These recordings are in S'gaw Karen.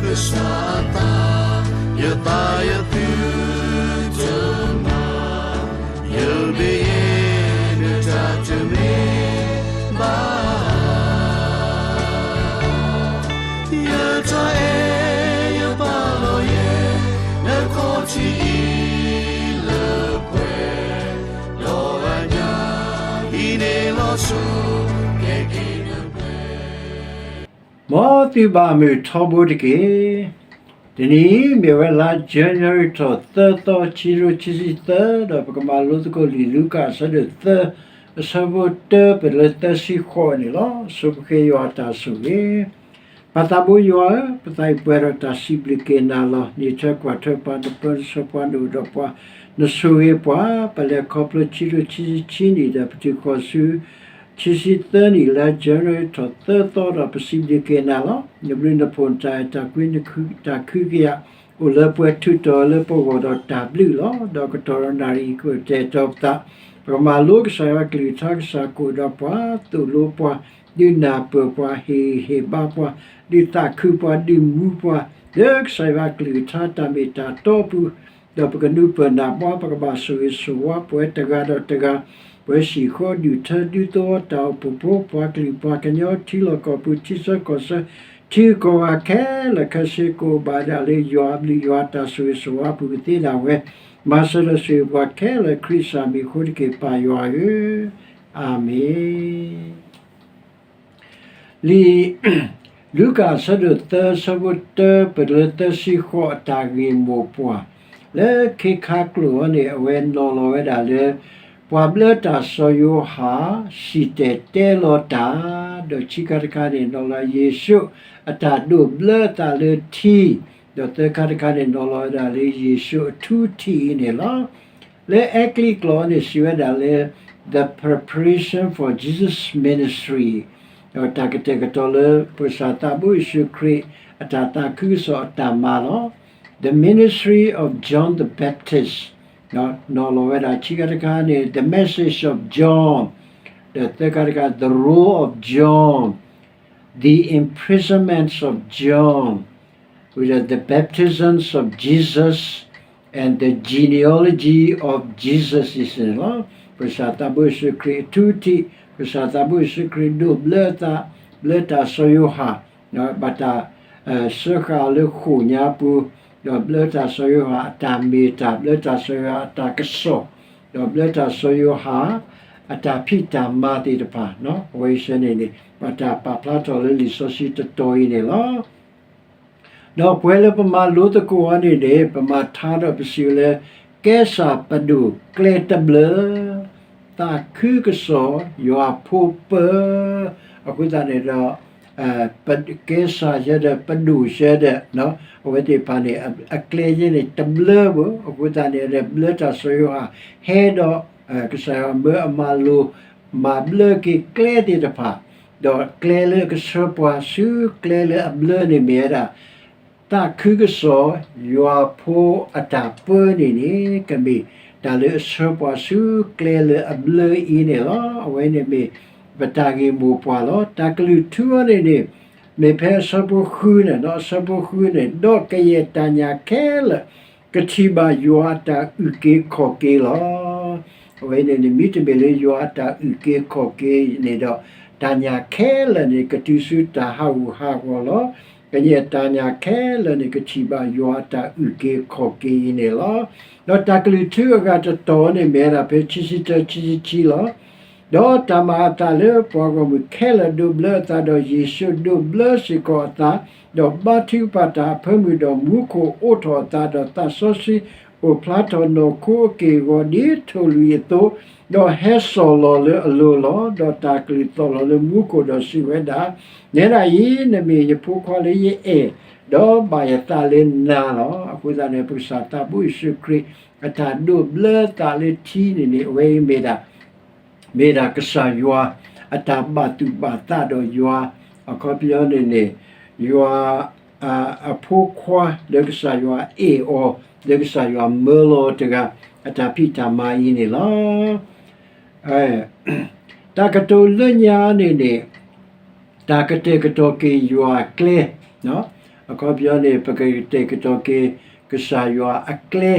ကစၢ်အသး, ယသးယသုတမၤ, ယမ့ၢ်ယဲ နတၢ်တမ့ၢ်ဘၣ်. ယတၢ်အဲၣ်ယပာ်လီၤယဲ နခီၣ်ထံးအံၤလၢပှဲၤ, ဒီးအညၣ်အံၤန့ၣ်လီၤဆီ ကဲက့ၤနပှဲၤ မ်သုဘၣ်မုာ်ထီဘိတက့ၢ်. တနံၤအံၤမ့ၢ်ဝဲလါ January ထီၣ်သၢသီ ခံကထိခံဆံသၢ, ဒီးပကမၤလိသကိးလံာ်လူၤကၣ်အဆၢဒိၣ်သၢ အဆၢဖိတၢပၢၢ်လၢသၢဆံဃိးန့ၣ်လီၤ. ဆိပဃ့ယွၤအတၢ်ဆိၣ်ဂ့ၤ ပၢ်သးဘိယွၤဧၢ, ပသးအံၤပှဲၤဒီးတၢ်စံးဘျုးက့ၤနၤလီၤ. နအံးထွဲကွၢ်ထွဲပှၤ, နပၢနဆှၢပှၤ, နအိၣ်ဒီးပှၤ, နဆိၣ်ဂ့ၤပှၤ, ပလဲၤခီဖျိခံကထိခံဆံခံနံၣ်ဒီးပတုၤဃီၤဆူ ခံဆံသၢနံၣ်လါ January ထီၣ်သၢသီဒီး ပစံးဘျုးက့ၤနၤလီၤ. နဘျုးနဖှိၣ်နတၢ်အဲၣ် တၢ်ကွံ တၢ်ခုကယာ် အိၣ်လၢပှဲၤ ထုးထီၣ်လၢပဂီၢ်ဒီးတၢ်ဘျုးလီၤ. ဒီးကတီၢ်ဒီးနၣ်ရံၣ်အံၤ ကတဲာ်ကတီၤပသး, ပကမၤလိကစၢ်ယွၤအကလုၢ်ကထါ, ကစၢ်ကအိၣ်ဒီးပှၤ, သိၣ်လိပှၤ, ဒုးနၢ်ပၢၢ်ပှၤ, ဟ့ၣ်ဂံၢ်ဟ့ၣ်ဘါပှၤ, ဒုးသးခုပှၤ, ဒုးမူပှၤ လၢကစၢ်ယွၤအကလုၢ်ကထါတၢ်မ့ၢ်တၢ်တီအပူၤ, ဒီးပကနၢ်ပၢၢ်နၢ်ပှၤ, ပကဘၣ်ဆိၣ်ဂ့ၤဆိၣ်ဝါပှၤတဂၤဒီးတဂၤ, ပှၤဟံၣ်ဃီဒုၣ်ထၢ ဒူသဝီ တၢ်အိၣ်ဖှိၣ်ဖိ ပှၤကလုာ်ပှၤကညီ ထံလီၢ်ကီၢ်ပူၤ ထံဆၢကီၢ်ဆၢ ထံဂုၤကီၢ်ဂၤခဲလၢာ်ခဲဆ့ ကအိၣ်ဘၣ်ဒၣ်လၢယွၤအဘျုးယွၤအတၢ်ဆိၣ်ဂ့ၤဆိၣ်ဝါအပူၤကသ့ဒၣ်ဝဲ, မၤစၢၤဒီးဆိၣ်ဂ့ၤပှၤခဲလၢာ် ခရံာ်ကစၢ်မံၤအဃိတက့ၢ် ပၢ်ယွၤဧၢ, အၤမ့ၣ်. လံာ်လူၤကၣ်အဆၢဒိၣ်သၢ အဆၢဖိတၢပၢၢ်လၢသၢဆံဃိး အတၢ်ဂ့ၢ်မိၢ်ပှၢ် လၢခ့ခါကျိာ်အံၤန့ၣ် အဝဲနီၤလီၤဝဲဒၣ်လၢ ပှၤဘျၢတၢ်စီၤယိၤဟၣ် စံၣ်တဲၤတဲလီၤတၢ်, ဒီးခံခါတခါန့ၣ် နီၤလီၤယ့ၣ်ၡူးအတၢ်ဒိးဘျၢအသးလၢထံ, ဒီးသၢခါတခါန့ၣ် နီၤလီၤဝဲဒၣ်လၢယ့ၣ်ၡူးအထူထံးအံၤန့ၣ်လီၤ. လၢအဲကလံးကျိာ်န့ၣ် စံးဝဲဒၣ်လၢ The preparation for Jesus' ministry, ဒီးတၢ်ကတဲာ်ကတီၤလၢ ပကစၢ်သးဘိယ့ၣ်ၡူးခရံာ် အတၢ်သးခုကစီၣ်အတၢ်မၤလီၤ. The ministry of John the Baptist, နီၤလီၤဝဲဒၣ်ခံခါတခါန့ၣ် The message of John, ဒီးသၢခါတခါ The role of John, the imprisonments of John, with the baptisms of Jesus and the genealogy of Jesus is န့ၣ်လီၤ. ပကစၢ်သးဘိယ့ၣ်ၡူးခရံာ်အထူထံး, ပကစၢ်သးဘိယ့ၣ်ၡူးခရံာ်ဒိးဘျၢအသး, ဘျၢတၢ်စီၤယိၤဟၣ်, ဘၣ်တၢ်စၢဃာ်အီၤလၢဃိာ်ညါပူၤ, ဒီးဘျၢတၢ်စီၤယိၤဟၣ်အတၢ်မ့ၢ်တၢ်, ဘျၢတၢ်စီၤယိၤဟၣ်အတၢ်ကစီၣ်, ဒီးဘျၢတၢ်စီၤယိၤဟၣ် အတၢ်ဖံးတၢ်မၤသ့ၣ်တဖၣ်, အဝဲအံၤစ့ၢ်န့ၣ်န့ၣ် ဘၣ်တၢ်ပာ်ဖျါထီၣ်လၢလံာ်စီဆှံတတီၤအံၤန့ၣ်လီၤ. ဒီးပှဲၤလၢပမၤလိသကိးအီၤန့ၣ်န့ၣ် ပမၤထါဒီးပစံးလၢ ကဲစၢ်ပဒိၣ်ကျဲတဘျၢ, သးခုကစီၣ် ယွၤဖိပၢၤ, အဃိသတးန့ၣ်ဒီး ကဲစၢ်ယဲဒီး ပဒိၣ်ယဲဒီး အဝဲသ့ၣ်တဖၣ်န့ၣ် အကျဲယဲန့ၣ်တဘျၢဘၣ်. အဃိသတးန့ၣ်ဒီး ဘျၢတၢ်စီၤယိၤဟၣ် ဟဲဒီး ကစၢ်ယွၤမၢအမၤလိ မၤဘျၢက့ၤကျဲသ့ၣ်တဖၣ်, ဒီးကျဲလၢအကဆှၢပှၤဆူကျဲလၢအဘျၢန့ၣ်မ့ၢ်ဝဲဒၣ် သးခုကစီၣ် ယွၤဖိအတၢ်ပၢန့ၣ်န့ၣ် ကမ့ၢ်တၢ်လၢအဆှၢပှၤဆူကျဲလၢအဘျၢအံၤန့ၣ်လီၤ. အဝဲန့ၣ်မ့ၢ် ပတၢ်ဂ့ၢ်မိၢ်ပှၢ်လီၤ. တၢ်ကလုၢ်ထူအီၤန့ၣ်န့ၣ် မ့ၢ်ဖဲအဆၢဖိဃုန့ၣ်, အဆၢဖိဃုန့ၣ်, ဒီးကယဲၢ်တၢ်ညၣ်ခဲလၢာ် ကထံၣ်ဘၣ်ယွၤအတၢ်အုၣ်က့ၤခီၣ်က့ၤလီၤ. အဝဲန့ၣ်န့ၣ် မ့တမ့ၢ်လၢယွၤအတၢ်အုၣ်က့ၤခီၣ်က့ၤန့ၣ်ဒီး တၢ်ညၣ်ခဲလၢာ်န့ၣ် ကတုၤဆူတၢ်ဟးဂူာ်ဟးဂီၤလီၤ. ကယဲၢ်တၢ်ညၣ်ခဲလၢာ်န့ၣ် ကထံၣ်ဘၣ်ယွၤအတၢ်အုၣ်က့ၤခီၣ်က့ၤအံၤန့ၣ်လီၤ. ဒီးတၢ်ကလုၢ်ထူအဂၤတတီၤန့ၣ် မ့ၢ်ဝဲဒၣ်ဖဲခံဆံတၢ ခံဆံခံလီၤ. ဒီးတၢ်မၤအသးလၢပှၤဂီၢ်မုၢ်ခဲလၢာ်ဒိးဘျၢအသး, ဒီးယ့ၣ်ၡူးဒိးဘျၢစ့ၢ်ကီးအသး, ဒီးဘါထုကဖၣ်တၢ်အဖၢမုၢ်, ဒီးမူခိၣ်အိးထီၣ်အသး, ဒီးသးစီဆှံအိၣ်ဖျါထီၣ်နီၢ်ခိအက့ၢ်အဂီၤ ဒ်ထိၣ်လွံၣ်အသိး, ဒီးဟဲစိာ်လီၤလၢအလိၤလီၤ. ဒီးတၢ်ကလုၢ်သီၣ်လီၤလၢမူခိၣ်ဒီးစံးဝဲဒၣ်, နဲဒၣ်အံၤ နမ့ၢ်ယဖိခွါလၢယအဲၣ်, ဒီးဘၣ်ယသးလၢနၤလီၤ. အဃိသတးန့ၣ် ပကစၢ်သးဘိယ့ၣ်ၡူးခရံာ် အတၢ်ဒိးဘျၢသးလၢထံန့ၣ်န့ၣ် အဝဲအံၤမ့ၢ်ဒၣ် မ့ၢ်ဒၣ်ကစၢ်ယွၤ အတၢ်ဘၣ်သူၣ်ဘၣ်သးဒီးယွၤ, အခီပညီန့ၣ်န့ၣ် ယွၤ အဖိခွါလၢကစၢ်ယွၤအအဲၣ်အီၤ, လၢကစၢ်ယွၤမၢလီၤတဂၤ အတၢ်ဖံးတၢ်မၤအံၤန့ၣ်လီၤ. တၢ်ကတိၤလၢညါန့ၣ်န့ၣ် တၢ်ကတဲာ်ကတီၤက့ၤယွၤအကျဲ, အခီပညီန့ၣ် ပကကတဲာ်ကတီၤက့ၤ ကစၢ်ယွၤအကျဲ,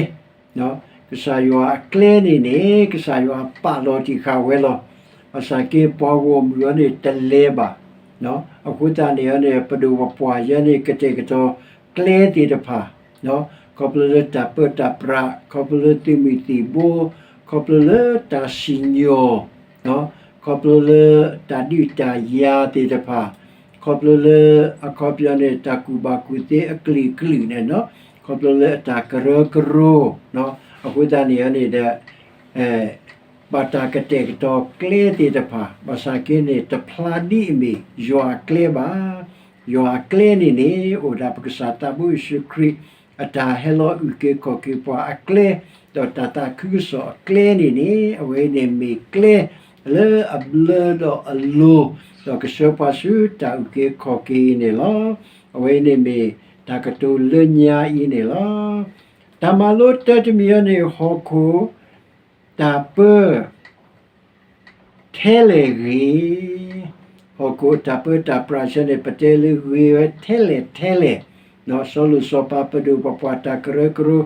ကစၢ်ယွၤအကျဲန့ၣ်န့ၣ် ကစၢ်ယွၤပာ်လီၤတံၢ်ဃာ်ဝဲလီၤ. ဘၣ်ဆၣ်က့ ပှၤဂီၢ်မုၢ်အံၤန့ၣ် တလဲၤဘၣ်. အဃိသတးန့ၣ်န့ၣ် ပဒိၣ်ပပှၢ်ယဲန့ၣ် ကတဲာ်ကတီၤကျဲသ့ၣ်တဖၣ် ခီဖျိလၢတၢ်ပၢတၢ်ပြး, ခီဖျိလၢသုးမုၢ်သံၣ်ဘိ, ခီဖျိလၢတၢ်စံၣ်ညီၣ်, ခီဖျိလၢတၢ်ဒုးတၢ်ယၤသ့ၣ်တဖၣ်, ခီဖျိလၢ အခီပညီန့ၣ် တၢ်ကူၣ်ဘၣ်ကူၣ်သ့အကလုာ်ကလုာ်န့ၣ်, ခီဖျိလၢအတၢ်ကရၢကရိ, အဃိသတးန့ၣ်န့ၣ်ဒီး ဘၣ်တၢ်ကတဲာ်ကတီၤကျဲသ့ၣ်တဖၣ်, ဘၣ်ဆၣ်က့န့ၣ် တဖျါဒ်အမ့ၢ်ယွၤအကျဲဘၣ်. ယွၤအကျဲန့ၣ်န့ၣ် အိၣ်ဒၣ်ပကစၢ်သးဘိယ့ၣ်ၡူးခရံာ် အတၢ်ဟဲလီၤအုၣ်က့ၤခီၣ်က့ၤပှၤအကျဲ, ဒီးတၢ်သးခုကစီၣ်အကျဲန့ၣ်န့ၣ် အဝဲန့ၣ်မ့ၢ်ကျဲလၢအဘျၢဒီးအလိၤ, ဒီးကဆှၢပှၤဆူတၢ်အုၣ်က့ၤခီၣ်က့ၤအံၤန့ၣ်လီၤ. အဝဲန့ၣ်မ့ၢ်တၢ်ကတိၤလၢညါအံၤန့ၣ်လီၤ. တၢ်မၤလိတၢတမံၤအံၤန့ၣ် ဟီၣ်ခိၣ်တၢ်ပၢ ထဲလဲၣ်ဂ့ၤ, ဟီၣ်ခိၣ်တၢ်ပၢတၢ်ပြးဆၢန့ၣ် ပတဲလၢဂ့ၤဝဲထဲလဲၣ်ထဲလဲၣ်, စီၤလိၤစီၤပၤ ပဒိၣ်ပပှၢ် တၢ်ကရၢကရိ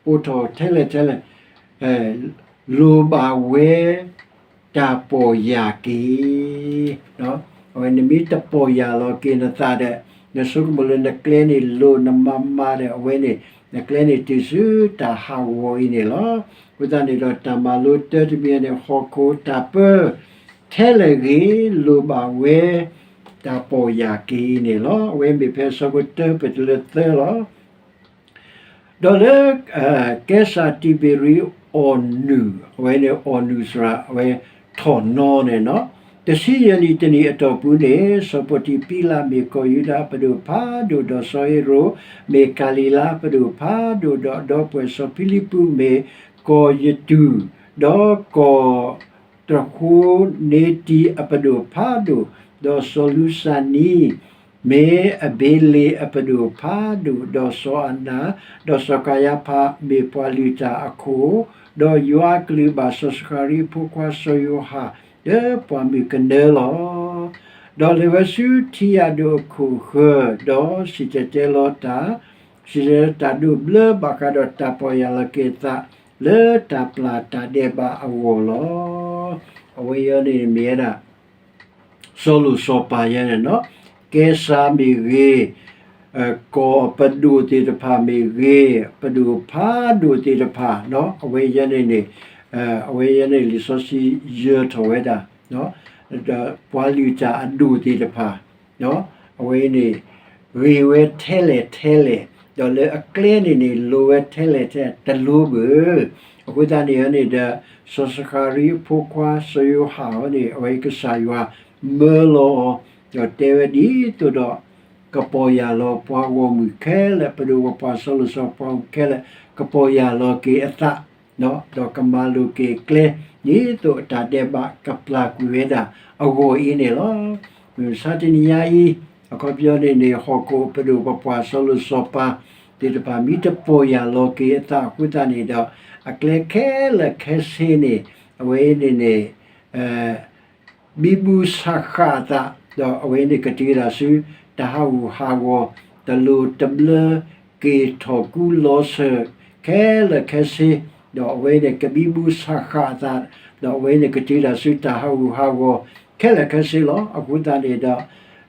အိၣ်ထီၣ်ထဲလဲၣ်ထဲလဲၣ်, လိၣ်ဘၣ်ဝဲတၢ်ပီၢ်ယၢ်က့ၤ. အဝဲနမ့ၢ်တပီၢ်ယၢ်လီၤက့ၤနသးဒီး နဆိကမိၣ်လၢနကျဲန့ၣ်လိၤနမၤမၤဒီး အဝဲန့ၣ် နကျဲန့ၣ်တုၤဆူတၢ်ဟးဂီၤအံၤန့ၣ်လီၤ. အဃိသတးန့ၣ်ဒီး တၢ်မၤလိတၢတမံၤန့ၣ် ဟီၣ်ခိၣ်တၢ်ပၢ ထဲလဲၣ်ဂ့ၤ လိၣ်ဘၣ်ဝဲတၢ်ပီၢ်ယၢ်က့ၤအံၤန့ၣ်လီၤ. အဝဲမ့ၢ်ဖဲအဆၢဖိတၢပတုၤလၢသၢလီၤ. ဒီးလၢ ကဲစၢ်တံၤဘ့ရံအီၣ်နုၢ်, အဝဲန့ၣ်အီၣ်နုၢ်စရၣ် အဝဲထီၣ်နီၤန့ၣ်လီၤ. တဆံယဲၢ်နံၣ်တနံၣ်အတီၢ်ပူၤန့ၣ် စီၤပီၤတံၤဖံလးမ့ၢ်ကီၢ်ယူဒၤအပဒိၣ်ဖးဒိၣ်, ဒီးစီၤဟ့ၤရိာ်မ့ၢ်ကၤလံၤလါအပဒိၣ်ဖးဒိၣ်, ဒီးဒီပုၢ်ဝဲၢ်စီၤဖံလံးပူးမ့ၢ်ကီၢ်ယတူၢ်, ဒီးကီၢ် တဃိနံတံၤအပဒိၣ်ဖးဒိၣ်, ဒီးစီၤလူစနံ မ့ၢ်အဘ့လ့ၣ်အပဒိၣ်ဖးဒိၣ်, ဒီးစီၤအၤနၤ, ဒီးစီၤကၤယါဖးမ့ၢ်ပှၤလုၢ်တၢ်အခိၣ်, ဒီးယွၤအကလုၢ်ဘၣ်စီၤစဃၤရံအဖိခွါစီၤယိၤဟၣ် လၢပှၢ်မုၢ်ကနၢလီၤ. ဒီးလဲၤဝဲဆူထံယၣ်ဒိၣ်အခိၣ်ဃၢၤ, ဒီးစံၣ်တဲၤတဲလီၤတၢ်, စံၣ်တဲၤတဲလီၤတၢ်ဒိးဘျၢဘၣ်ဃးဒီးတၢ်ပီၢ်ယၢ်လီၤက့ၤအသး လၢတၢ်ပျၢ်တၢ်ဒဲးဘးအဂီၢ်လီၤ. အဝဲအံၤန့ၣ်မ့ၢ်ဝဲဒၣ် စီၤလိၤစီၤပၤယဲန့ၣ်လီၤ. ကဲစၢ်မ့ၢ်ဂ့ၤ, ကီၢ်ပဒိၣ်သ့ၣ်တဖၣ်မ့ၢ်ဂ့ၤ, ပဒိၣ်ဖးဒိၣ်သ့ၣ်တဖၣ်, အဝဲယဲန့ၣ်န့ၣ်, အဝဲယဲန့ၣ်လံာ်စီဆှံယၢၤထီၣ်ဝဲဒၣ်, ဒီးပှၤလုၢ်တၢ်အဒိၣ်သ့ၣ်တဖၣ် အဝဲန့ၣ် ဂ့ၤဝဲထဲလဲၣ်ထဲလဲၣ်, ဒီးလၢအကျဲန့ၣ်န့ၣ် လိၤဝဲထဲလဲၣ်ထဲလဲၣ် တလိၤဘၣ်. အဃိသတးန့ၣ်န့ၣ်ဒီး စီၤစဃၤရံအဖိခွါစီၤယိၤဟၣ်အံၤန့ၣ် အဝဲကစၢ်ယွၤမၢလီၤအီၤ, ဒီးတဲဝဲဒ်သိးဒီး ကပီၢ်ယၢ်လီၤပှၤဂီၢ်မုၢ်ခဲလၢာ်, ပဒိၣ်ပပှၢ်စီၤလိၤစီၤပၤခဲလၢာ် ကပီၢ်ယၢ်လီၤက့ၤအသး ဒီးကမၤလိၤက့ၤကျဲ ဒ်သိးအတၢ်ဒဲးဘးကပျၢ်ကွံာ်ဝဲဒၣ်အဂီၢ်အံၤန့ၣ်လီၤ. မုၢ်မဆါတနံၤညါအံၤ အခီပညီန့ၣ်န့ၣ် ဟီၣ်ခိၣ်ပဒိၣ်ပပှၢ်စီၤလိၤစီၤပၤသ့ၣ်တဖၣ် မ့ၢ်တပီၢ်ယၢ်လီၤက့ၤအသးအဃိသတးန့ၣ်ဒီး အကျဲခဲလၢာ်ခဲဆ့န့ၣ် အဝဲအံၤန့ၣ်န့ၣ် ဘံဘူဆးဃာ်အသး, ဒီးအဝဲန့ၣ်ကတုၤဒၣ်ဆူ တၢ်ဟးဂူာ်ဟးဂီၤ တလိၤတဘျၢ က့ၤထီၣ်ကူလီၤစၢၤ ခဲလၢာ်ခဲဆ့, ဒီးအဝဲန့ၣ်ကဘံဘူဆးဃာ်အသး, ဒီးအဝဲန့ၣ်ကတုၤဒၣ်ဆူတၢ်ဟးဂူာ်ဟးဂီၤ ခဲလၢာ်ခဲဆ့လီၤ. အဃိသတးန့ၣ်ဒီး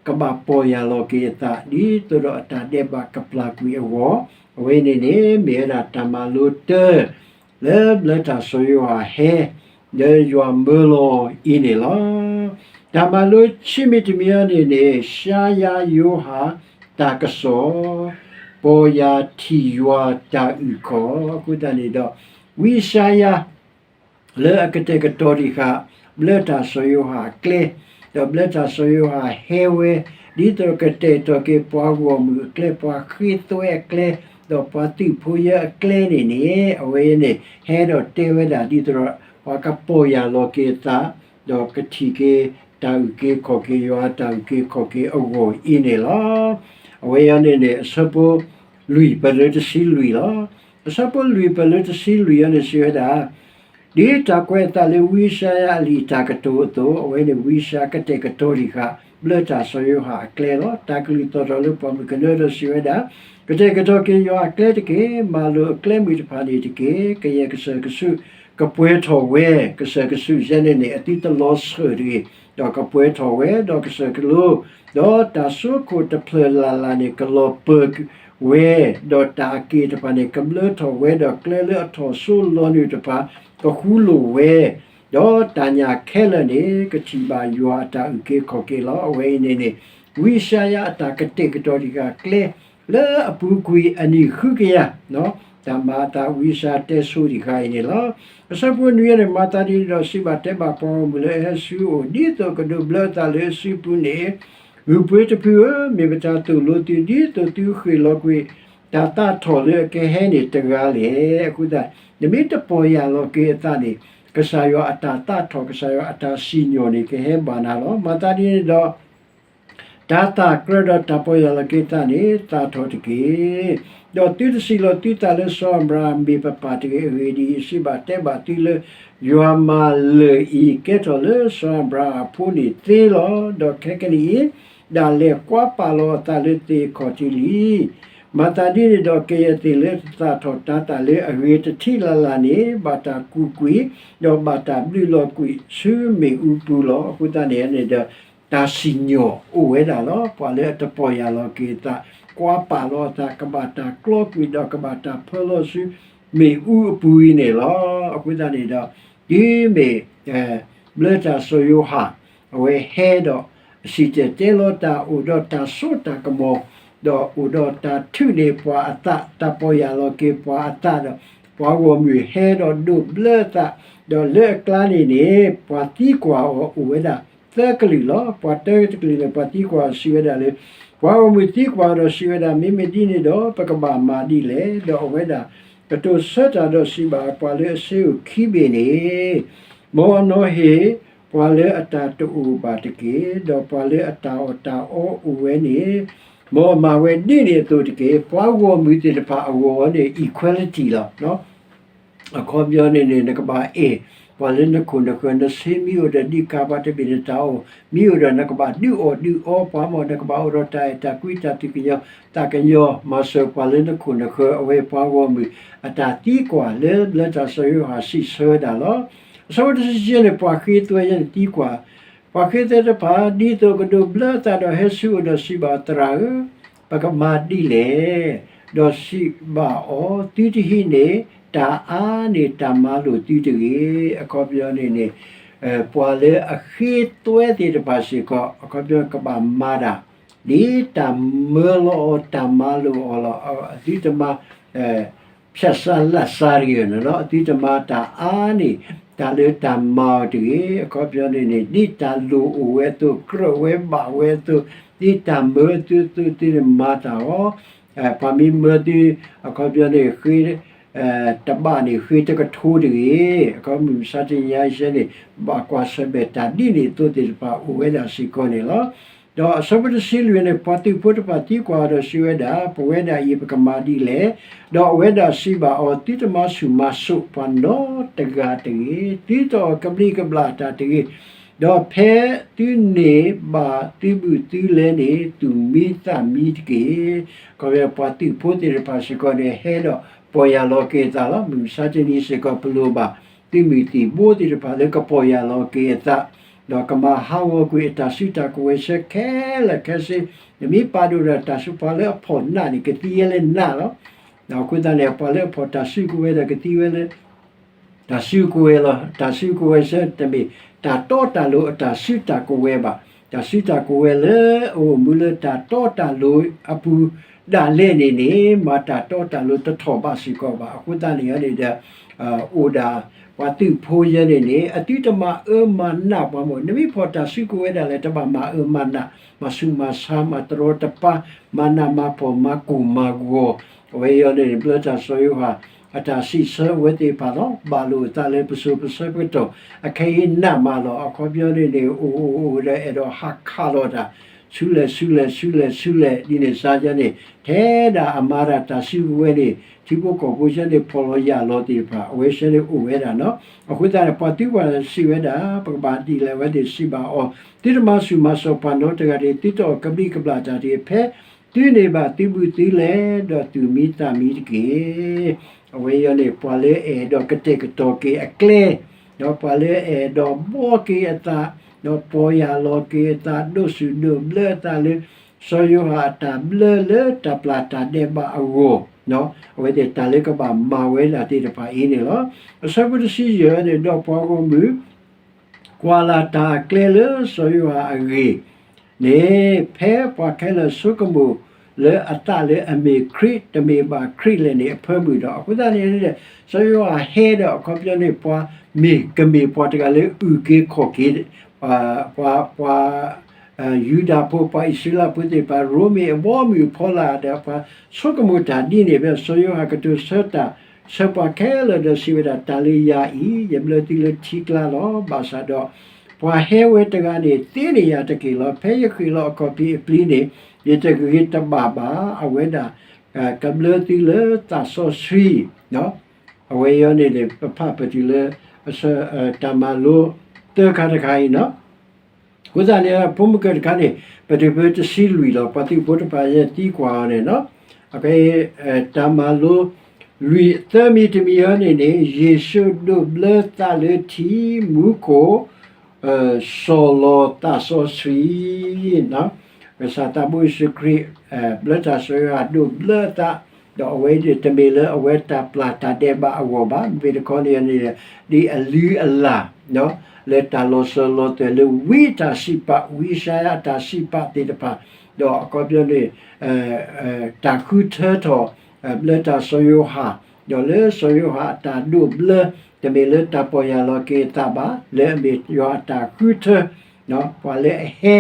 ကဘၣ်ပီၢ်ယၢ်လီၤက့ၤအသး ဒ်သိးဒီးအတၢ်ဒဲးဘးကပျၢ်ကွံာ်အဂီၢ်, အဝဲန့ၣ်န့ၣ် မ့ၢ်ဝဲဒၣ်တၢ်မၤလိတၢ လၢဘျၢတၢ်စီၤယိၤဟၣ်ဟဲ လၢယွၤမၢလီၤအံၤန့ၣ်လီၤ. တၢ်မၤလိဆံမံၤတမံၤအံၤန့ၣ်န့ၣ် ၡါယၤယိၤဟၣ်တၢ်ကစီၣ်, ပီၢ်ယၢ်ထံၣ်ယွၤတၢ်အုၣ်ကီၤ, အဃိသတးန့ၣ်ဒီး ဝံၡါယၤ လၢအကတဲာ်ကတီၤတံၢ်ဃာ် ဘျၢတၢ်စီၤယိၤဟၣ်အကျဲ, ဒီးဘျၢတၢ်စီၤယိၤဟၣ်ဟဲဝဲ ဒ်သိးကတဲာ်ကတီၤက့ၤပှၤဂီၢ်မုၢ်အကျဲ ပှၤဃ့သွဲအကျဲ ဒီးပှၤသုးဖိယၢအကျဲန့ၣ်န့ၣ် အဝဲန့ၣ် ဟဲဒီးတဲဝဲဒၣ်ဒ်သိးဒီး ပှၤကပီၢ်ယၢ်လီၤက့ၤအသး ဒီးကထံၣ်က့ၤ တၢ်အုၣ်က့ၤခီၣ်က့ၤ ယွၤတၢ်အုၣ်က့ၤခီၣ်က့ၤအဂီၢ်အံၤန့ၣ်လီၤ. အဝဲအံၤန့ၣ်န့ၣ် အဆၢဖိလွံၢ်ပၢၢ်လၢတဆံလွံၢ်လီၤ. အဆၢဖိလွံၢ်ပၢၢ်လၢတဆံလွံၢ်အံၤန့ၣ်စံးဝဲဒၣ် ဒ်တၢ်ကွဲးအသးလၢဝံယၡါယၤအလံာ်တၢ်ကတိၤအသိး အဝဲန့ၣ်ဝံယၡါယၤကတဲာ်ကတီၤတံၢ်ဃာ် ဘျၢတၢ်စီၤယိၤဟၣ်အကျဲလီၤ. တၢ်ကလုၢ်သီၣ်ထီၣ်လၢပှၢ်မုၢ်ကနၢဒီးစံးဝဲဒၣ်, ကတဲာ်ကတီၤက့ၤယွၤအကျဲတက့ၢ်. မၤလိာ်အကျဲမုၢ်တဖၣ်န့ၣ်တက့ၢ်. ကယဲၢ်ကစၢၢ်ကဆူး ကပှဲၤထီၣ်ဝဲ, ကစၢၢ်ကဆူးယဲန့ၣ်န့ၣ် အသုတလီၤဆၢၣ်တဂ့ၤ, ဒီးကပှဲၤထီၣ်ဝဲ, ဒီးကစၢၢ်ကလိ, ဒီးတၢ်စိခိၣ်တဖျၢၣ်လၢ်လၢ်န့ၣ် ကလီၤပၢၤဝဲ, ဒီးတၢ်အက့ၢ်တဖၣ်န့ၣ် ကဘျၢထီၣ်ဝဲ, ဒီးကျဲလၢအထီၣ်စိလီၤနုာ်တဖၣ် ကဃူလိာ်ဝဲ, ဒီးတၢ်ညၣ်ခဲလၢာ်န့ၣ် ကထံၣ်ဘၣ်ယွၤအတၢ်အုၣ်က့ၤခီၣ်က့ၤလီၤ. အဝဲအံၤန့ၣ်န့ၣ် ဝံယၡါယၤအတၢ်ကတဲာ်ကတီၤတံၢ်ဃာ်ကျဲ လၢအပူၤကွံာ်အနံၣ်ဃုကယၤ, တၢ်မၤအသးဝံယၡါယၤတဲဆိတံၢ်ဃာ်အံၤန့ၣ်လီၤ. အဆၢဖိနွံန့ၣ် မၤသးဒ်န့ၣ်ဒီးစံးဘၣ်တဲဘၣ်ပှၤဂီၢ်မုၢ်လၢအဟဲဆူအအိၣ်, ဒ်သိးကဒိးဘျၢအသးလၢအစုပူၤန့ၣ်, ဂုၢ်ပှ့ၤတဖုဧၢ, မ့ၢ်ပတၢ်သိၣ်လိသု ဒ်သိးသုဃ့ၢ်လီၤကွံာ်တၢ်သးထီၣ်လၢအကဟဲန့ၣ်တဂၤလဲၣ်. အဃိသတး နမ့ၢ်တပီၢ်ယၢ်လီၤက့ၤအသးန့ၣ် ကစၢ်ယွၤအတၢ်သးထီၣ် ကစၢ်ယွၤအတၢ်စံၣ်ညီၣ်န့ၣ် ကဟဲဘၣ်နၤလီၤ. မၤသးဒ်န့ၣ်ဒီး တၢ်သးကြၢးဒီးတၢ်ပီၢ်ယၢ်လီၤက့ၤအသးန့ၣ် သးထီၣ်တက့ၢ်. ဒီးသုတစံးလီၤသုသးလၢစီၤအၤဘြၤဟၣ်မ့ၢ်ပပၢ်တဂ့ၤ. အဂ့ၢ်ဒ်အံၤ, စံးဘၣ်တဲဘၣ်သုလၢ ယွၤမၤလၢာ်အံၤ ကဲထီၣ်လၢစီၤအၤဘြၤဟၣ်အဖိန့ၣ်သ့လီၤ. ဒီးခဲကနံၣ်အံၤ ဒၣ်လဲာ်ကွၢ်ပာ်လီၤအသးလၢသ့ၣ်အခီၣ်ထံးလံ. မၤသးဒ်န့ၣ်ဒီး ကယဲၢ်သ့ၣ်လၢတသးထီၣ်တၤသၣ်လၢအဂ့ၤတထံးလၢ်လၢ်န့ၣ် ဘၣ်တၢ်ကူၣ်ကွံာ်, ဒီးဘၣ်တၢ်ဘျုးလီၤကွံာ်ဆူမ့ၣ်အူပူၤလီၤ. အဃိသတးန့ၣ်န့ၣ်ဒီး တၢ်စံၣ်ညီၣ်အိၣ်ဝဲဒၣ်လီၤ. ပှၤလၢအတပီၢ်ယၢ်လီၤက့ၤအသး, ကွၢ်ပာ်လီၤအသး, ကဘၣ်တၢ်ကျီကွံာ်ဒီးကဘၣ်တၢ်ဖၢလီၤဆူမ့ၣ်အူအပူၤအံၤန့ၣ်လီၤ. အဃိသတးန့ၣ်ဒီး တုၤမ့ၢ် ဘျၢတၢ်စီၤယိၤဟၣ် အဝဲဟဲဒီး စံၣ်တဲၤတဲလီၤတၢ် အိၣ်ဒီးတၢ်စိတၢ်ကမီၤ, ဒီးအိၣ်ဒီးတၢ်ထုးန့ၢ်ပှၤအသး, တၢ်ပီၢ်ယၢ်လီၤက့ၤပှၤအသးဒီး ပှၤဂီၢ်မုၢ်ဟဲဒီးဒိးဘျၢသး, ဒီးလၢအကျါန့ၣ်န့ၣ် ပှၤသံကွၢ်အီၤအိၣ်ဝဲဒၣ်သၢကလုာ်လီၤ. ပှၤတၢတကလုာ်န့ၣ် ပှၤသံကွၢ်အီၤစံးဝဲဒၣ်လၢ, ပှၤဂီၢ်မုၢ်သံကွၢ်အီၤဒီးစံးဝဲဒၣ်, မ့မ့ၢ်ဒ်န့ၣ်ဒီး ပကဘၣ်မၤဒ်လဲၣ်. ဒီးအဝဲဒၣ် ကတိၤဆၢတၢ်ဒီးစံးဘၣ်ပှၤလၢအဆ့ဧိၤခံဘ့ၣ်န့ၣ်, မ်အနီၢ်ဟ့ၣ်ပှၤလၢအတၢ်တအိၣ်ဘၣ်တက့ၢ်, ဒီးပှၤလၢအတၢ်အီၣ်တၢ်အီအိၣ်ဝဲန့ၣ်, မ်အမၤဝဲဒ်န့ၣ်အသိးတက့ၢ်. ပှၤဂီၢ်မုၢ်သ့ၣ်တဖၣ်အဂီၢ်န့ၣ် equality လီၤ. အခီပညီန့ၣ်န့ၣ် နကဘၣ်အဲၣ်ပှၤလၢနခိၣ်နဃၢၤ, နဆ့မ့ၢ်အိၣ်ဒီးဒံးကးပှၤတဘ့ၣ်နတၢ်အီၣ်, မ့ၢ်အိၣ်ဒီးနကဘၣ်ဒုးအီၣ်ဒုးအီပှၤ, မ်နကဘၣ်အိၣ်ဒီးတၢ်အဲၣ်တၢ်ကွံတၢ်သူၣ်ကညီၤသးကညီၤ, မၤစၢၤပှၤလၢနခိၣ်နဃၢၤ, အဝဲပှၤဂီၢ်မုၢ်အတၢ်သံကွၢ်လၢဘျၢတၢ်စီၤယိၤဟၣ်စံးဆၢဝဲဒၣ်လီၤ. အဆၢဖိတဆံယဲၢ်န့ၣ် ပှၤဃ့သွဲယဲန့ၣ်သံကွၢ်, ပှၤဃ့သွဲတဖၣ် ဒ်သိးကဒိးဘျၢသးဒီးဟဲဆူအအိၣ်ဒီးစံးဘၣ်အီၤ, သရၣ်ဧၢ, ပကမၤဒ်လဲၣ်. ဒီးစံးဘၣ်အီၤ, သုတဟံးန့ၢ်တၢ်အါန့ၢ်တၢ်မၤလိာ်သုတဂ့ၤ. အခီပညီန့ၣ်န့ၣ် ပှၤလၢအဃ့သွဲသ့ၣ်တဖၣ်စ့ၢ်ကီး အခီပညီကဘၣ်မၤတၢ် ဒ်တၢ်မၢလီၤအီၤ တၢ်မၤလိာ်အီၤလီၤ. အသုတမၤ ဖျဲးစါလၢ်စါတဂ့ၤန့ၣ်လီၤ. အသုတမၤတၢ်အါန့ၢ် တၢ်လၢတၢ်မၤအီၤတဂ့ၤ. အခီပညီန့ၣ်န့ၣ် ဒ်တၢ်လိၣ်အိၣ်ဝဲအသိး ကြၢးဝဲဘၣ်ဝဲအသိး, ဒ်တၢ်မၢသုအသိး သုန့ၣ်မၤတၢ်အီၤ, ပှၤမ့ၢ်မၢသု အခီပညီန့ၣ် ဃ့ တဘၣ်န့ၣ် ဃ့တကထိတဂ့ၤ. အခီပညီမုၢ်မဆါတနံၤညါအံၤန့ၣ် ဘၣ်ကွၢ်ဆၢၣ်မဲာ်တၢ်ဒ်န့ၣ်အသိးသ့ၣ်တဖၣ်အိၣ်ဝဲဒၣ်စ့ၢ်ကီးန့ၣ်လီၤ. ဒီးအဆၢဖိတဆံလွံၢ်န့ၣ် ပှၤသုးဖိတဖၣ်သံကွၢ်အီၤဒီးစံးဝဲဒၣ်, ပဝဲဒၣ်အံၤပကမၤဒ်လဲၣ်. ဒီးအဝဲဒၣ်စံးဘၣ်အီၤ, သုတမၤဆူၣ်မၤစိးပှၤနီတဂၤတဂ့ၤ, သုတအီၣ်ကဘျံးကဘျၣ်တၢ်တဂ့ၤ. ဒီးဖဲသုန့ၢ်ဘၣ်သုဘုၣ်သုလဲန့ၣ် သူၣ်မံသးမံတက့ၢ်. ခီဖျိပှၤသုးဖိသ့ၣ်တဖၣ်စ့ၢ်ကီးန့ၣ် ဟဲဒီးပီၢ်ယၢ်လီၤက့ၤအသးလီၤ. မုၢ်မဆါတနံၤစ့ၢ်ကီး ပလိၣ်ဘၣ်သုးမုၢ်သံၣ်ဘိသ့ၣ်တဖၣ်လၢကပီၢ်ယၢ်လီၤက့ၤအသး ဒီးကမၤဟးဂီၤကွံာ်အတၢ်စုတၢ်ကဝဲၤဆၢခဲလၢာ်ခဲဆ့, နမ့ၢ်ပာ်ဒိၣ်ဒီးတၢ်စုပှၤလၢအဖီၣ်နးန့ၣ် ကသံဝဲလၢနးလီၤ. ဒီးအဃိသတးန့ၣ် ပှၤလၢအဖီၣ်တၢ်စုကဝဲၤဒီးကသံဝဲလၢ တၢ်စုကဝဲၤလီၤ. တၢ်စုကဝဲၤဆၢတမ့ၢ် တၢ်တီတၢ်လိၤအတၢ်စုတၢ်ကဝဲၤဘၣ်. တၢ်စုတၢ်ကဝဲၤလၢအအိၣ်မူလၢတၢ်တီတၢ်လိၤအပူၤဒၣ်လဲာ်န့ၣ်န့ၣ် မၤတၢ်တီတၢ်လိၤတထီၣ်ဘးစ့ၢ်ကီးဘၣ်. အဃိသတးန့ၣ်န့ၣ်ဒီး အိၣ်ဒၣ်ပှၤသုးဖိယဲန့ၣ်န့ၣ် အသုတမၤအၢမၤနးပှၤမ့ၢ် နမ့ၢ်ဖီၣ်တၢ်စုကဝဲၤဒၣ်လဲာ် တဘၣ်မၤအၢမၤနး, မၤဆူးမၤဆါ မၤတရီတပါ မၤနးမၤဖှီၣ် မၤကိၢ်မၤဂီၤ. အဝဲအံၤန့ၣ် ဘျၢတၢ်စီၤယိၤဟၣ် အတၢ်စံးဆၢဝဲသ့ၣ်တဖၣ်လီၤ. ဘၣ်လိာ်အသးလၢပစိၤပဆၢကတီၢ် အခဲအံၤနးမးလီၤ. အခီပညီန့ၣ်န့ၣ် အိၣ်အိၣ်အိၣ်ဒီးအဲၣ်ဒိးဟးခးလီၤတၢ် ဆူလဲၣ်ဆူလဲၣ်ဆူလဲၣ်ဆူလဲၣ် ဒ်န့ၣ်စါယဲန့ၣ် ထဲဒၣ်အမၤတၢ်တၢ်စုကဝဲၤန့ၣ် ထံဖိကီၢ်ဖိဆဲန့ၣ် ဖီၣ်လီၤယာ်လီၤသ့ၣ်တဖၣ် အဝဲဆဲန့ၣ်အိၣ်ဝဲဒၣ်နီၤ. အဃိသတးန့ၣ် ပှၤသံကွၢ်စံးဝဲဒၣ် ပကဘၣ်ဒ်လဲၣ် အဝဲသ့ၣ်စံးဘၣ်အီၤ, သုတမၤဆူၣ်မၤစိးပှၤနီတဂၤတဂ့ၤ, သုတအီၣ်ကဘျံးကဘျၣ်တၢ်တဂ့ၤ, ဖဲသုန့ၢ်ဘၣ်သုဘူးသုလဲ ဒီးသုမံသးမံတက့ၢ်. အဝဲအံၤန့ၣ် ပှၤလၢအအဲၣ်ဒိးကတဲာ်ကတီၤက့ၤအကျဲ ဒီးပှၤလၢအအဲၣ်ဒိးဘှီက့ၤအသး, ဒီးပီၢ်ယၢ်လီၤက့ၤအသး, ဒိးဆူၣ်ဒိးဘျၢအသးလၢ စီၤယိၤဟၣ်အတၢ်ဘျၢလၢတၢ်ပျၢ်တၢ်ဒဲးဘးအဂီၢ်, အဝဲသ့ၣ်တၢ်လၢကဘၣ်မၤဝဲဒၣ်သ့ၣ်တဖၣ်အံၤန့ၣ်လီၤ. အဆၢဖိတဆံယဲၢ်န့ၣ် ဒီးပှၤဂီၢ်မုၢ် ကွၢ်လၢ်တၢ်အကျဲလၢစီၤယိၤဟၣ်အဂ့ၢ်န့ၣ် ဖဲပှၤခဲလၢာ်ဆိကမိၣ်လၢအသးလၢအမ့ၢ်ခရံာ် တမ့ၢ်ဘၣ်ခရံာ်လဲၣ်န့ၣ် အဖၢမုၢ်ဒီး အဃိသတးန့ၣ် စီၤယိၤဟၣ်ဟဲဒီးအခီပညီန့ၣ် ပှၤမ့ၢ်ကမ့ၢ်ပှၤတဂၤလၢအုၣ်က့ၤခီၣ်က့ၤ ပှၤ ပှၤ ယူဒၤဖိ ပှၤအံၣ်စရ့လးဖိသ့ၣ်တဖၣ် ရိမ့ၤအဘီအမုၢ်အဖီလာ်ဒီး ပှၤဆိကမိၣ်တၢ်ဒ်န့ၣ် ဖဲစီၤယိၤဟၣ်ကတိၤဆၢတၢ် ဆၢပှၤခဲလၢာ်ဒီးစံးဝဲဒၣ် တၢ်လၢယၤအံၤ ယဘျၢသုလၢထံကျါလီၤ. ဘၣ်ဆၣ်ဒီး ပှၤဟဲဝဲတဂၤန့ၣ် သ့န့ၢ်ယၤတက့ၢ်လီၤ. ဖဲယဃ့ၢ်လီၤအခီၣ်ဖံးအပျံၤန့ၣ် ယတဂ့ၤတဘၣ်ဘၣ်. အဝဲဒၣ် ကဘျၢသုလၢသးစီဆှံ အဝဲအံၤန့ၣ်န့ၣ် ပဖးပတုၤလၢ တၢ်မၤလိ သၢခါတခါအံၤနီၤ. အဃိသတးန့ၣ် ဖိမုၣ်ကၢတခါန့ၣ် ပတုၤဖဲတဆံလွံၢ်လီၤ. ပှၤသုးဖိတဖၣ်ယဲသံကွၢ်အီၤန့ၣ်နီၤ. အခဲအံၤ တၢ်မၤလိ လွံၢ်သၢမံၤတမံၤအံၤန့ၣ်န့ၣ် ယ့ၣ်ၡူးဒိးဘျၢသးလၢထံ, မူခိၣ် စီၢ်လီၤသးစီဆှံ ကစၢ်သးဘိယ့ၣ်ၡူးခရံာ် ဘျၢတၢ်စီၤယိၤဟၣ်ဒိးဘျၢအသး, ဒီးအဝဲန့ၣ်တမ့ၢ်လၢအဝဲတၢ်ပျၢ်တၢ်ဒဲးဘးအဂီၢ်ဘၣ်, မ့ၢ်တခီန့ၣ်န့ၣ် ဒ်အလုၢ်အလၢ် လၢတၢ်လီၤစၢၤလီၤသွဲၣ်လၢဝံအတၢ်စံးပာ်, ဝံယၡါယၤအတၢ်စံးပာ်သ့ၣ်တဖၣ်, ဒီးအခီပညီန့ၣ် တၢ်ဃုထၢထီၣ် ဘျၢတၢ်စီၤယိၤဟၣ်, ဒီးလၢစီၤယိၤဟၣ်အတၢ်ဒိးဘျၢ တမ့ၢ်လၢတၢ်ပီၢ်ယၢ်လီၤက့ၤအသးဘၣ်, လၢအမ့ၢ်ယွၤအတၢ်ဃုထၢ ပှၤလၢအဟဲ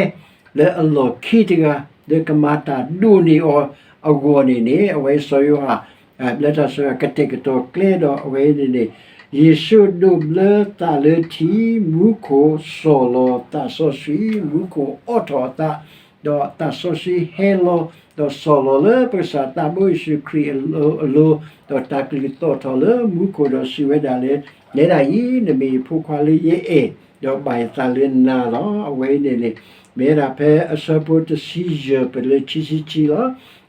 လၢအလီၢ်ခံတဂၤ လၢကမၤတၢ်ဒိၣ်န့ၢ်အီၤအဂီၢ်န့ၣ်န့ၣ် အဝဲစီၤယိၤဟၣ် ဘျၢတၢ်စီၤယိၤဟၣ်ကတဲာ်ကတီၤကျဲဒီးအဝဲန့ၣ်န့ၣ် ယ့ၣ်ၡူးဒိးဘျၢသးလၢထံ, မူခိၣ်စီၢ်လီၤသးစီဆှံ, မူခိၣ်အိးထီၣ်အသး, ဒီးသးစီဆှံဟဲလီၤ, ဒီးစီၢ်လီၤလၢပကစၢ်သးဘိယ့ၣ်ၡူးခရံာ်အလိၤ, ဒီးတၢ်ကလုၢ်သီၣ်ထီၣ်လၢမူခိၣ်ဒီးစံးဝဲဒၣ်လၢ နဲဒၣ်အံၤ နမ့ၢ်ယဖိခွါလၢယအဲၣ်, ဒီးဘၣ်ယသးလၢနၤလီၤ. အဝဲအံၤန့ၣ်န့ၣ် မ့ၢ်ဝဲဒၣ်ဖဲအဆၢဖိတဆံယဲၢ်ပလၢခံဆံခံလီၤ.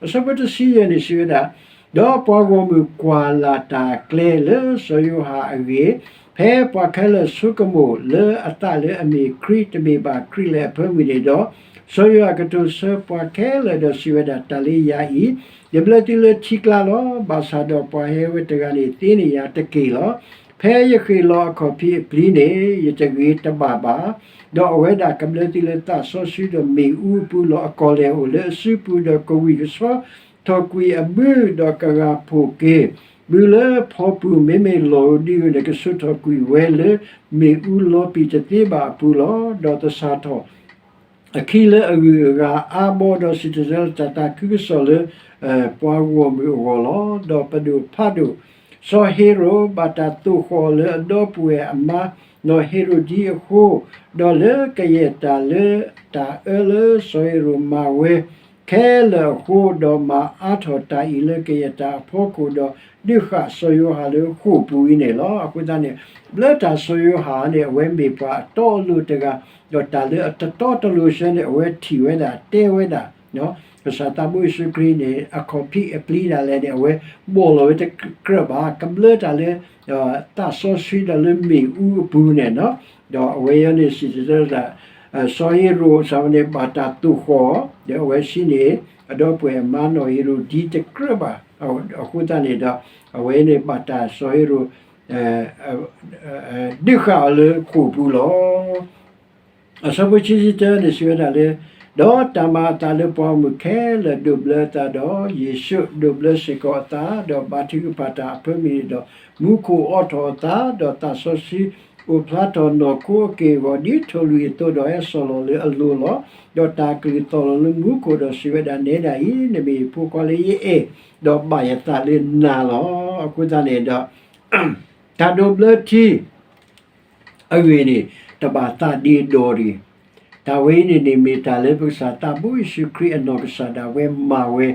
အဆၢဖိတဆံယဲၢ်န့ၣ်စံးဝဲဒၣ်, ဒီးပှၤဂီၢ်မုၢ်ကွၢ်လၢ်တၢ်အကျဲလၢစီၤယိၤဟၣ်အဂ့ၢ်, ဖဲပှၤခဲလၢာ်ဆိကမိၣ်လၢအသးလၢအမ့ၢ်ခရံာ် တမ့ၢ်ဘၣ်ခရံာ်လဲၣ်အဖၢမုၢ်န့ၣ်ဒီး, စီၤယိၤဟၣ်ကတိၤဆၢပှၤခဲလၢာ်ဒီးစံးဝဲဒၣ် တၢ်လၢယၤအံၤ ယဘျၢသုလၢထံကျါလီၤ. ဘၣ်ဆၣ်ဒီးပှၤဟဲဝဲတဂၤန့ၣ် သ့န့ၢ်ယၤတက့ၢ်လီၤ. ဖဲယဃ့ၢ်လီၤအခီၣ်ဖံးအပျံၤန့ၣ် ယတဂ့ၤတဘၣ်ဘၣ်. ဒီးအဝဲဒၣ်ကဘျၢသုလၢသးစီဆှံဒီးမ့ၣ်အူအပူၤလီၤ. အကီၢ်လဲၢ်အိၣ်လၢအစုပူၤဒီးကဝံၢ်ကဆီထီၣ်ကွံာ်အဘု ဒီးကဂၤဖှိၣ်က့ၤဘုလၢဖီပူၤ မ့မ့ၢ်လီၢ်ဧိၤဒံဧိၤန့ၣ် ကဆူးထီၣ်ကွံာ်ဝဲလၢမ့ၣ်အူလီၤပံာ်တသ့ဘၣ်အပူၤလီၤ. ဒီးသဆၣ်ထီၣ် အခံလၢအဂုၤအဂၤအါဘီ ဒီးစံၣ်တဲၤတဲလီၤတၢ်သးခုကစီၣ်လၢ ပှၤဂီၢ်မုၢ်အဂီၢ်လီၤ. ဒီးပဒိၣ်ဖးဒိၣ် စီၤဟ့ၤရိာ် ဘၣ်တၢ်သိၣ်ဃီၣ်လၢအဒီပုၢ်ဝဲၢ်အမါ နီၢ်ဟ့ၤရိာ်ဒံအဃိ, ဒီးလၢကယဲၢ်တၢ်လၢတၢ်အၢလၢစီၤဟ့ၤရိာ်မၤဝဲခဲလၢာ်အဃိ, ဒီးမၤအါထီၣ်တၢ်အံၤလၢကယဲၢ်တၢ်အဖီခိၣ်ဒီး ဒုးဃာ်စီၤယိၤဟၣ်လၢဃိာ်ပူၤအံၤန့ၣ်လီၤ. အဃိသတးန့ၣ် ဘျၢတၢ်စီၤယိၤဟၣ်န့ၣ် အဝဲမ့ၢ်ပှၤအတီအလိၤတဂၤ, ဒီးတၢ်လၢအတတီတလိၤဆၢန့ၣ် အဝဲထံၣ်ဝဲဒၣ် တဲဝဲဒၣ် ကစၢ်သးဘိယ့ၣ်ၡူးခရံာ်န့ၣ် အခီၣ်ဖံးအပျံၤဒၣ်လဲာ်န့ၣ် အဝဲဘီၣ်လီၤဝဲတကြၢးဘၣ်, ကဘျၢတၢ်လၢ သးစီဆှံဒီးလၢမ့ၣ်အူအပူၤန့ၣ်နီၤ, ဒီးအဝဲအံၤန့ၣ် စံၣ်တဲၤတဲလီၤတၢ် စီၤဟ့ၤရိာ်စ့ၢ်ဝဲန့ၣ် ဘၣ်တၢ်သိၣ်ဃီၣ်, ဒီးအဝဲစံးန့ၣ် အဒီပုၢ်ဝဲၢ်အမါနီၢ်ဟ့ၤရိာ်ဒံတကြၢးဘၣ်, အဃိသတးန့ၣ်ဒီး အဝဲအံၤန့ၣ် ဘၣ်တၢ်စီၤဟ့ၤရိာ် ဒုးဃာ်အီၤလၢဃိာ်ပူၤလီၤ. အဆၢဖိခံဆံတၢန့ၣ် စံးဝဲဒၣ်လၢ ဒီးတၢ်မၤအသးလၢပှၤဂီၢ်မုၢ်ခဲလၢာ်ဒိးဘျၢအသးဒီး ယ့ၣ်ၡူးဒိးဘျၢစ့ၢ်ကီးအသး, ဒီးဘါထုကဖၣ်တၢ်အဖၢမုၢ်န့ၣ်ဒီး မူခိၣ်အိးထီၣ်အသး, ဒီးသးစီဆှံအိၣ်ဖျါထီၣ်နီၢ်ခိအက့ၢ်အဂီၤ ဒ်ထိၣ်လွံၢ်အသိးဒီး ဟဲစီၢ်လီၤလၢအလိၤလီၤ. ဒီးတၢ်ကလုၢ်သီၣ်လီၤလၢမူခိၣ်ဒီးစံးဝဲဒၣ် နဲဒၣ်အံၤ နမ့ၢ်ယဖိခွါလၢယအဲၣ်, ဒီးဘၣ်ယသးလၢနၤလီၤ. အဃိသတးန့ၣ်ဒီး တၢ်ဒိးဘျၢထံ အဂ့ၢ်န့ၣ် တဘၣ်သးဒ့ဒီးတဂ့ၤ. တၢ်ဝဲအံၤန့ၣ်န့ၣ် မ့ၢ်တၢ်လၢပကစၢ်သးဘိယ့ၣ်ၡူးခရံာ်အနီၢ်ကစၢ်ဒၣ်ဝဲမၤဝဲ,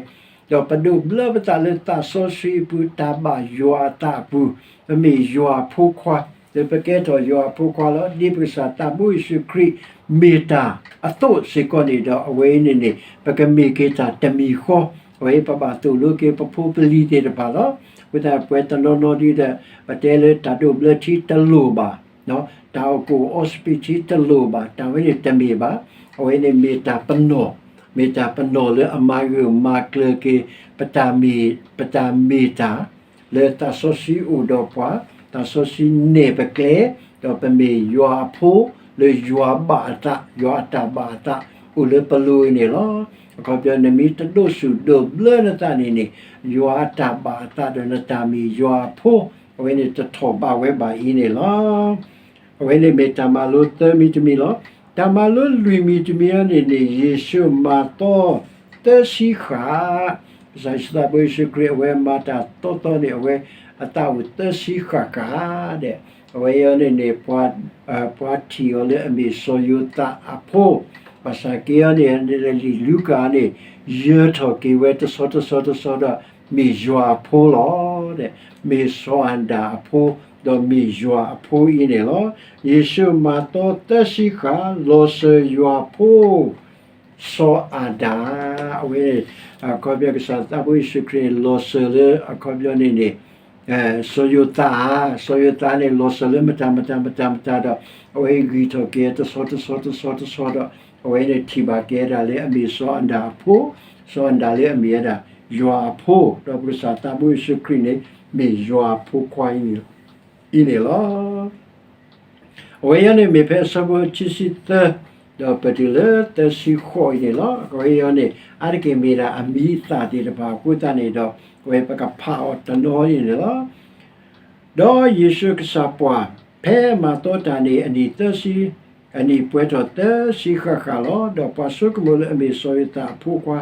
ဒီးပဒိးဘျၢပသးလၢသးစီဆှံအပူၤ တၢ်ဘၣ်ယွၤအသးအပူၤ, ပမ့ၢ်ယွၤအဖိခွါ, လၢပကဲထီၣ်ယွၤအဖိခွါလီၤ. ဒ်ပကစၢ်သးဘိယ့ၣ်ၡူးခရံာ်မ့ၢ်တၢ်အသိးစ့ၢ်ကီးန့ၣ်ဒီး အဝဲအံၤန့ၣ်န့ၣ် ပကမ့ၢ်က့ၤတၢ်တမံၤဃီ, အဝဲအံၤပဘၣ်သိၣ်လိက့ၤပဖိပလံၤသ့ၣ်တဖၣ်လီၤ. အဃိသတး ပှၤတနီၤနီၤဒ်ဒီး ပတဲလၢတၢ်ဒိးဘျၢထံတလိၣ်ဘၣ် တၢ်အိၣ်ကူၣ်အိၣ်စပံးထံတလိၣ်ဘၣ်, တၢ်ဝဲန့ၣ်တမ့ၢ်ဘၣ်. အဝဲန့ၣ်မ့ၢ်တၢ်ပနီၣ်, မ့ၢ်တၢ်ပနီၣ်လၢအမၤဂၢၢ်မၤကျၢၤက့ၤ ပတၢ်မ့ၢ်, ပတၢ်မ့ၢ်တၢ် လၢသးစီဆှံအိၣ်ဒီးပှၤ, သးစီဆှံနဲၣ်ပကျဲ, ဒီးပမ့ၢ်ယွၤအဖိ, လၢယွၤဘၣ်အသး, ယွၤအတၢ်ဘၣ်အသး အိၣ်လၢပလိၤအံၤန့ၣ်လီၤ. အခီပညီ နမ့ၢ်တဒိးဆူၣ်ဒိးဘျၢနသးန့ၣ်န့ၣ်, ယွၤအတၢ်ဘၣ်အသးဒီးနတၢ်မ့ၢ်ယွၤအဖိ, အဝဲန့ၣ်တထီၣ်ဘးဝဲဘၣ်အံၤန့ၣ်လီၤ. အဝဲန့ၣ်မ့ၢ်တၢ်မၤလိသၢမံၤတမံၤလီၤ. တၢ်မၤလိလွံၢ်မံၤတမံၤအံၤန့ၣ်န့ၣ် ယ့ၣ်ၡူးမၤသီသၢဆံဃၣ်, ကစၢ်ယ့ၣ်ၡူးသးဘိယ့ၣ်ၡူးခရံာ် အဝဲမၤတၢ်သီသီန့ၣ် အဝဲအသးအိၣ်သၢဆံဃၣ်ဃၣ်ဒီး အဝဲအံၤန့ၣ်န့ၣ် ပှၤထံၣ်အီၤလၢအမ့ၢ်စီၤယိၤသးအဖိ, ဘၣ်ဆၣ်က့အံၤန့ၣ် လံာ်လူၤကၣ်န့ၣ် ယၢၤထီၣ်က့ၤဝဲတဆီတဆီတဆီဒီး မ့ၢ်ယွၤအဖိလီၤ. မ့ၢ်စီၤအၤဒၣ်အဖိ, ဒီးမ့ၢ်ယွၤအဖိအံၤန့ၣ်လီၤ. ယ့ၣ်ၡူးမၤသီသၢဆံဃၣ် လီၤစၢၤယွၤအဖိ စီၤအၤဒၣ်, အဝဲ အခီပညီ ကစၢ်သးဘိယ့ၣ်ၡူးခရံာ်န့ၣ် လီၤစၢၤလၢအခီပညီန့ၣ်န့ၣ် စီၤယိၤသးဧါ, စီၤယိၤသးန့ၣ် လီၤစၢၤလၢမတၤမတၤမတၤမတၤဒီး အဝဲဂံၢ်ထီၣ်က့ၤတဆီတဆီတဆီတဆီဒီး အဝဲန့ၣ်ထံၣ်ဘၣ်က့ၤဝဲဒၣ်လၢအမ့ၢ်စီၤအၤဒၣ်အဖိ, စီၤအၤဒၣ်လၢအမ့ၢ်ဝဲဒၣ် ယွၤအဖိ, ဒီးပကစၢ်သးဘိယ့ၣ်ၡူးခရံာ်န့ၣ် မ့ၢ်ယွၤအဖိခွါအံၤန့ၣ်လီၤ. အဝဲအံၤန့ၣ်မ့ၢ်ဖဲအဆၢဖိခံဆံသၢ ဒီးပတုၤလၢသၢဆံဃိးအံၤန့ၣ်လီၤ. အဝဲအံၤန့ၣ် အါတက့ၢ်မ့ၢ်ဒၣ်အမံၤအသၣ်သ့ၣ်တဖၣ်အဃိသတးန့ၣ်ဒီး အဝဲပကဖးအီၤတနီၤအံၤန့ၣ်လီၤ. ဒီးယ့ၣ်ၡူးကစၢ်ပှၢ် ဖဲမၤသီတၢ်န့ၣ် အနံၣ်သၢဆံ, အနံၣ်ပှဲၤထီၣ်သၢဆံဃၣ်ဃၣ်လီၤ. ဒီးပှၤဆိကမိၣ်လၢအမ့ၢ်စီၤယိၤသးအဖိခွါ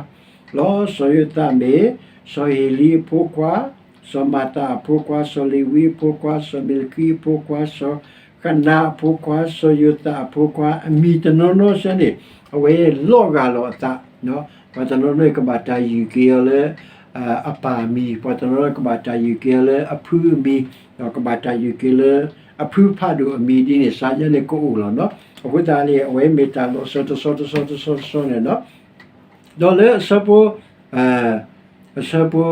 လီၤ. စီၤယိၤသးမ့ၢ် စီၤဟ့လံအဖိခွါ, စီၤမၤသးအဖိခွါ, စီၤလ့ၤဝံအဖိခွါ, စီၤမ့လခံအဖိခွါ, စီၤဃနၤအဖိခွါ, စီၤယိၤသးအဖိခွါ, အမံၤတနီၤနီၤဆၢန့ၣ် အဝဲလီၤဂာ်လီၤအသး ပှၤတနီၤနီၤကဘၣ်တၢ်ယုၢ်က့ၤအီၤလၢ အပၢ်အမံၤ, ပှၤတနီၤနီၤကဘၣ်တၢ်ယုၢ်က့ၤအီၤလၢအဖုအမံၤ, ဒီးကဘၣ်တၢ်ယုၢ်က့ၤလၢအဖုဖးဒိၣ်အမံၤဒ်န့ၣ် စါယဲန့ၣ်ကအိၣ်လီၤနီၤ. အဃိသတးန့ၣ် အဝဲမ့ၢ်တၢ်လီၤစၢၤတဆီတဆီတဆီတဆီန့ၣ်နီၤ. ဒီးလၢအဆၢဖိ အဆၢဖိ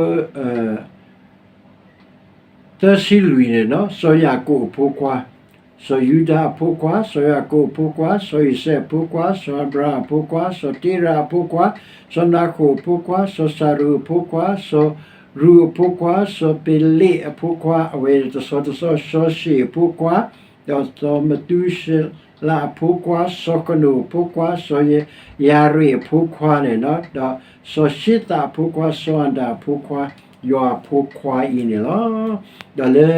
သၢဆံလွံၢ်န့ၣ်နီၤ, စီၤယၤကိာ်အဖိခွါ, စီၤယူဒၤအဖိခွါ, စီၤယၤကိာ်အဖိခွါ, စီၤယိၤစဲးအဖိခွါ, စီၤအၤဘြၤဟၣ်အဖိခွါ, စီၤတ့ရၤအဖိခွါ, စီၤနၤဃိၣ်အဖိခွါ, စီၤစၤရူးအဖိခွါ, စီၤရူးအဖိခွါ, စီၤပ့လ့းအဖိခွါ, အဝဲတဆီတဆီ, စီၤၡ့ၣ်အဖိခွါ, ဒီးစီၤမသူၡလးအဖိခွါ, စီၤကနိၣ်အဖိခွါ, စီၤယၤရ့းအဖိခွါန့ၣ်နီၤ, ဒီးစီၤၡ့သးအဖိခွါ, စီၤအၤဒၣ်အဖိခွါ, ယွၤအဖိခွါအံၤန့ၣ်လီၤ. ဒီးလၢ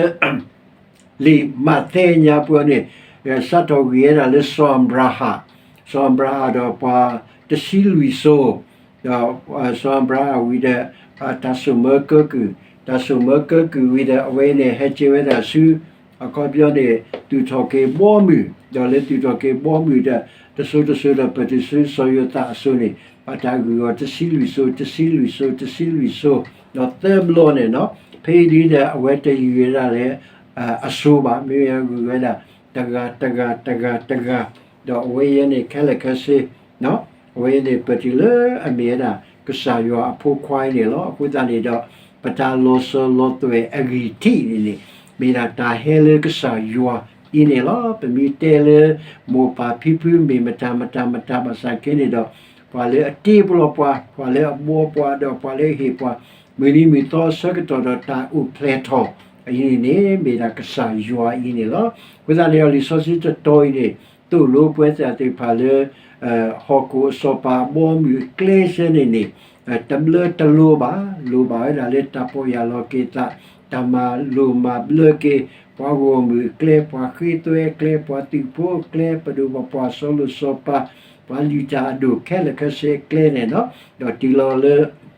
လံာ်မးသဲညါပူၤန့ၣ် စးထီၣ်ဂ့ၤဝဲဒၣ်လၢစီၤအၤဘြၤဟၣ်, စီၤအၤဘြၤဟၣ်ဒီးပှၤတဆံလွံၢ်စိၤ, ဒီးစီၤအၤဘြၤဟၣ်ဝံၤဒီး တၢ်ဆိၣ်မၢကၢကုၢ်, တၢ်ဆိၣ်မၢကၢကုၢ်ဝံၤဒီး အဝဲန့ၣ်ဟဲက့ၤဝဲဒၣ်ဆူ အခီပညီန့ၣ် သူၣ်ထီၣ်က့ၤဘီမုၢ်, ဒီးလၢသူၣ်ထီၣ်က့ၤဘီမုၢ်ဒီး တစိၤတစိၤဒီးပတုၤဆူစီၤယိၤသးအစိၤန့ၣ် ဘၣ်တၢ်ဂုၢ်အီၤတဆံလွံၢ်စိၤ, တဆံလွံၢ်စိၤ, တဆံလွံၢ်စိၤ, ဒီးသၢဘျီန့ၣ်နီၤ, ဖဲအံၤဒ်ဒီး အဝဲတယုၢ်ဝဲဒၣ်လၢ အစိၤဘၣ်, မ့ၢ်ဝဲဂုၢ်ဝဲဒၣ် တဂၤ တဂၤ တဂၤ တဂၤ, ဒီးအဝဲအံၤန့ၣ် ခဲလၢာ်ခဲဆ့ အဝဲအံၤန့ၣ် ပတုၤလၢအမ့ၢ်ဝဲဒၣ် ကစၢ်ယွၤအဖိခွါအံၤန့ၣ်လီၤ. အဃိသတးန့ၣ်ဒီး ပတၢ်လီၤစၢၤလီၤသွဲၣ်အဂံၢ်ထံးန့ၣ်န့ၣ် မ့ၢ်ဒၣ်တၢ်ဟဲလၢကစၢ်ယွၤအံၤန့ၣ်လီၤ. ပမ့ၢ်တဲလၢ မိၢ်ပၢ်ဖံဖုမ့ၢ်မတၤမတၤမတၤဘၣ်ဆၣ်ခဲန့ၣ်ဒီး ပှၤလၢအတ့ပလီၢ်ပှၤ, ပှၤလၢအဘှီပှၤ, ဒီးပှၤလၢအဟ့ၣ်ပှၤ မုၢ်နံၤမုၢ်သီအဆၢကတီၢ်ဒီးတၢ်အိၣ်ဖျဲၣ်ထီၣ်အံၤန့ၣ်န့ၣ် မ့ၢ်ဒၣ်ကစၢ်ယွၤအံၤန့ၣ်လီၤ. အဃိသတးန့ၣ်ဒီး လံာ်စီဆှံတတီၤအံၤန့ၣ် သိၣ်လိပဝဲသ့ၣ်သ့ၣ်တဖၣ်လၢ ဟီၣ်ခိၣ်အစီၤပၤအဘီအမုၢ်အကျဲဆၢန့ၣ်န့ၣ် တဘျၢတလိၤဘၣ်, လိၣ်ဘၣ်ဝဲဒၣ်လၢတၢ်ပီၢ်ယၢ်လီၤက့ၤသး, တၢ်မၤလိၢ်မၤဘျၢက့ၤ ပှၤဂီၢ်မုၢ်အကျဲ, ပှၤဃ့သွဲအကျဲ, ပှၤသုးဖိအကျဲ, ပဒိၣ်ပပှၢ်စီၤလိၣ်စီၤပၤ, ပှၤလုၢ်တၢ်အဒိၣ်ခဲလၢာ်ခဲဆ့အကျဲန့ၣ်နီၤ, ဒီးတုၤလီၤလၢ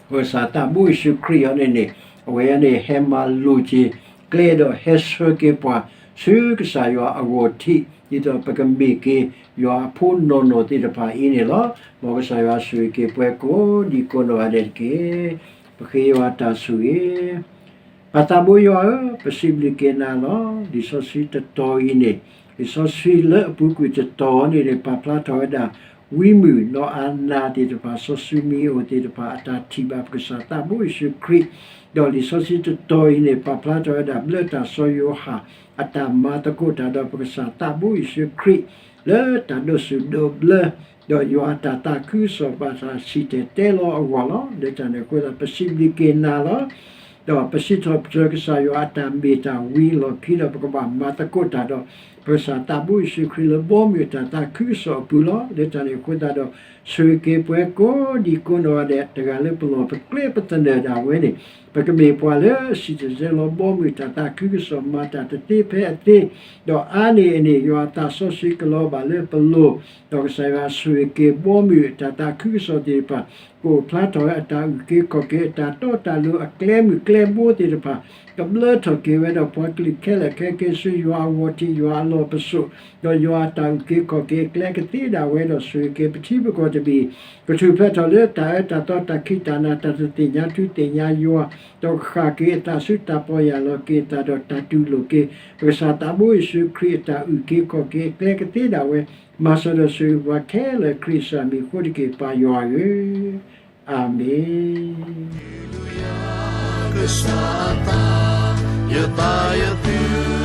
ပကစၢ်သးဘိယ့ၣ်ၡူးခရံာ်အံၤန့ၣ်န့ၣ် အဝဲန့ၣ်ဟဲမၤလိာ်က့ၤကျဲဒီးဟဲဆှၢက့ၤပှၤ ဆူကစၢ်ယွၤအဂီၢ်ထံး ဒ်သိးပကမ့ၢ်က့ၤယွၤအဖိနီၢ်နီၢ်သ့ၣ်တဖၣ်အံၤန့ၣ်လီၤ. မ်ကစၢ်ယွၤဆိၣ်ဂ့ၤက့ၤပှၤကိးဒံကိးနီၢ်ဂၤဒဲးတက့ၢ်. ပဃ့ယွၤတၢ်ဆိၣ်ဂ့ၤ ပၢ်သးဘိယွၤဧၢ, ပစံးဘျုးက့ၤနၤလီၤ. လံာ်စီဆှံတတီၤအံၤန့ၣ်, လံာ်စီဆှံလၢအပူၤကွံာ်တတီၤန့ၣ်န့ၣ် ပာ်ဖျါထီၣ်ဝဲဒၣ် ဝံမုၣ်နီၢ်အၤနၤသ့ၣ်တဖၣ် စီၤၡူမံၤအိၣ်သ့ၣ်တဖၣ် အတၢ်ထံၣ်ဘၣ်ပကစၢ်သးဘိယ့ၣ်ၡူးခရံာ်, ဒီးလံာ်စီဆှံတတီၤအံၤန့ၣ် ပာ်ဖျါထီၣ်ဝဲဒၣ် ဘျၢတၢ်စီၤယိၤဟၣ် အတၢ်မၤသကိးတၢ်ဒီးပကစၢ်သးဘိယ့ၣ်ၡူးခရံာ် လၢတၢ်ဒိးဆူၣ်ဒိးဘျၢ ဒီးယွၤအတၢ်သးခုကစီၣ်ဘၣ်တၢ်စံၣ်တဲၤတဲလီၤအဂီၢ်လီၤ. လၢတၢ်န့ၣ်အဃိသတး ပစံးဘျုးက့ၤနၤလီၤ. ဒီးပစံးထီၣ်ပတြၢၤကစၢ်ယွၤအတၢ်မ့ၢ်တၢ်ဝံၤအလီၢ်ခံဒီး ပကဘၣ်မၤသကိးတၢ်ဒီး ပကစၢ်သးဘိယ့ၣ်ၡူးခရံာ်လၢဘီမုၢ်အတၢ်သးခုကစီၣ်အပူၤလီၤ. လၢတၢ်န့ၣ်အဃိသတးဒီး ဆိၣ်ဂ့ၤက့ၤပှၤကိးဒံကိးနီၢ်ဂၤဒဲး တဂၤလၢပလီၢ်ပကျဲပသနၢၣ်ဒၣ်ဝဲန့ၣ် ပကမ့ၢ်ပှၤလၢအစံၣ်တဲၤတဲလီၤဘီမုၢ်အတၢ်သးခုကစီၣ် မၤတၢ်တသ့ဖဲအသ့, ဒီးအါန့ၢ်အန့ၣ် ယွၤအသးစီဆှံကလီၤဘၣ်လၢပလိၤ, ဒီးကစၢ်ယွၤဆိၣ်ဂ့ၤက့ၤဘီမုၢ်အတၢ်သးခုကစီၣ်သ့ၣ်တဖၣ် ကအိၣ်ဖျါထီၣ်ဝဲအတၢ်အုၣ်က့ၤခီၣ်က့ၤ အတၢ်တီတၢ်လိၤအကျဲမုၢ်ကျဲဘိသ့ၣ်တဖၣ် ကဘျၢထီၣ်က့ၤဝဲဒီးပှၤကလုာ်ခဲလၢာ်ခဲဆ့ဆူယွၤအဂီၢ်ထံး ယွၤအလီၢ်ပစိာ်, ဒီးယွၤအတၢ်အုၣ်က့ၤခီၣ်က့ၤအကျဲကသ့ဒၣ်ဝဲဒီး ဆိၣ်ဂ့ၤက့ၤပထံပကီၢ်တဘ့ၣ် ကထူၣ်ဖျဲးထီၣ်လၢတၢ်အၢတၢ်သီတၢ်ခံးတၢ်နၤ တၢ်တသ့ၣ်ညါထူသ့ၣ်ညါယွၤ, ဒီးဃၣ်က့ၤအသးဆူတၢ်ပီၢ်ယၢ်လီၤက့ၤအသးဒီးတၢ်တူၢ်လိာ်က့ၤ ပကစၢ်သးဘိယ့ၣ်ၡူးခရံာ်အတၢ်အုၣ်က့ၤခီၣ်က့ၤအကျဲကသ့ဒၣ်ဝဲ, မၤစၢၤဒီးဆိၣ်ဂ့ၤပှၤခဲလၢာ်ခရံာ်ကစၢ်မံၤအဃိတက့ၢ် ပၢ်ယွၤဧၢ, အၤမ့ၣ်.